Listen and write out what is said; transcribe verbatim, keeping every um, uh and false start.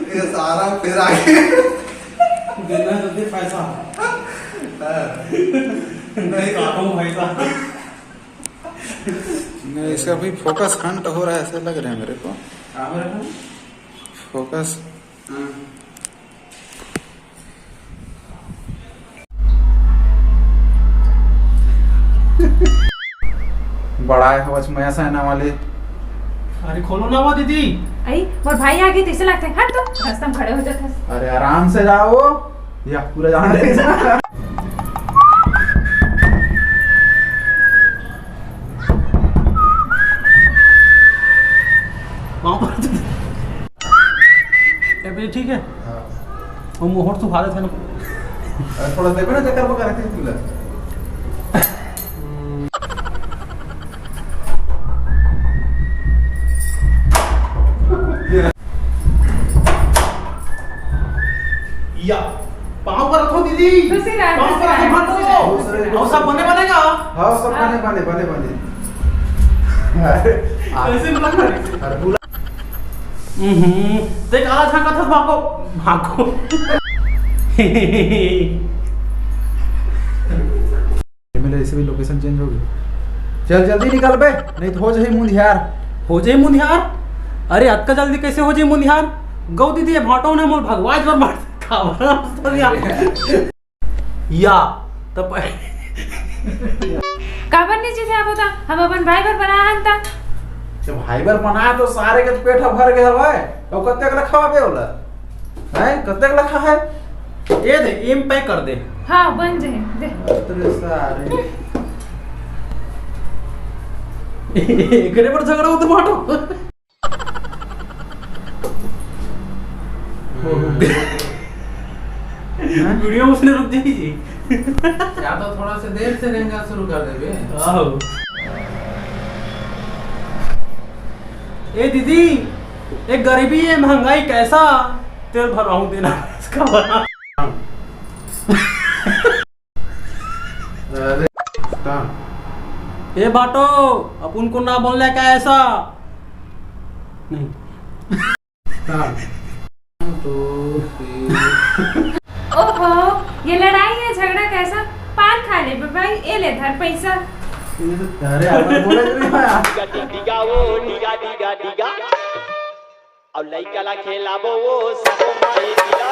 ये सारा फिर आगे। देना है तो दे पैसा। नहीं। काटो भाई साहब। नहीं, इसका भी फोकस हंट हो रहा है, ऐसे लग रहा है मेरे को। फोकस। बड़ा है हवच मया सेना वाले। अरे खोलो ना वो दीदी। आई, मोर भाई आगे तैसे लगते, हट तो, रास्ता में खड़े हो जाते। अरे आराम से जाओ, या पूरा जान रहे। पाँव पर। ए, बे, ठीक है। हाँ। वो मोहर सुखा देथे ना। अरे, थोड़ा देबे ना, चक्कर पकड़ के तुला। या, पाँव पर रखो दीदी। खुशी रहो, पाँव पर रखो, खुशी रहो। मत रखो। और सब बने बनेगा। हाँ, सब बने, बने, बने, बने। अरे, आप कैसे बुला रहे? अरे, बुला। हम्म, ते काला झांका था, भागो, भागो। एमएलए ऐसे भी लोकेशन चेंज हो गई। चल जल्दी निकल बे, नहीं तो हो जाही मुंधियार। हो जाही मुंधियार? अरे अतका जल्दी कैसे हो जाही मुंधियार? गौ दीदी, ये भाटो ने मोल भगवाज बर मार खा। या, तब काबर नहीं जीते आप होता? हम अपन भाई बर बनाया हन ता। जब भाई बर बनाया तो सारे के पेट ह भर गया हवय। अब कत्ते के लखा बे ओला? हैं? कत्ते के लखा है? ये दे, एम पैक कर दे। हाँ, बन जाए, दे। अरे सारे। एकरे पर झगड़ा होता बाटो। वीडियो उसने रुक जाई जी। या तो थोड़ा सा देर से रेंगा शुरू कर देबे। आहो। ए दीदी, एक गरीबी, ये महंगाई कैसा? तेल भरवाऊं देना इसका बना। अरे, ता। ए बाटो, अपन को ना बोलने का ऐसा? नहीं। ता। तो फिर ओहो, ये लड़ाई है, झगड़ा कैसा? पान खा ले बे भाई, ए ले धर पैसा। ये तो, अरे, अब बोले तो नहीं आया। डिगा डिगा वो, डिगा डिगा डिगा। अब लइका ला खेलाबो वो, सबो माई डिगा।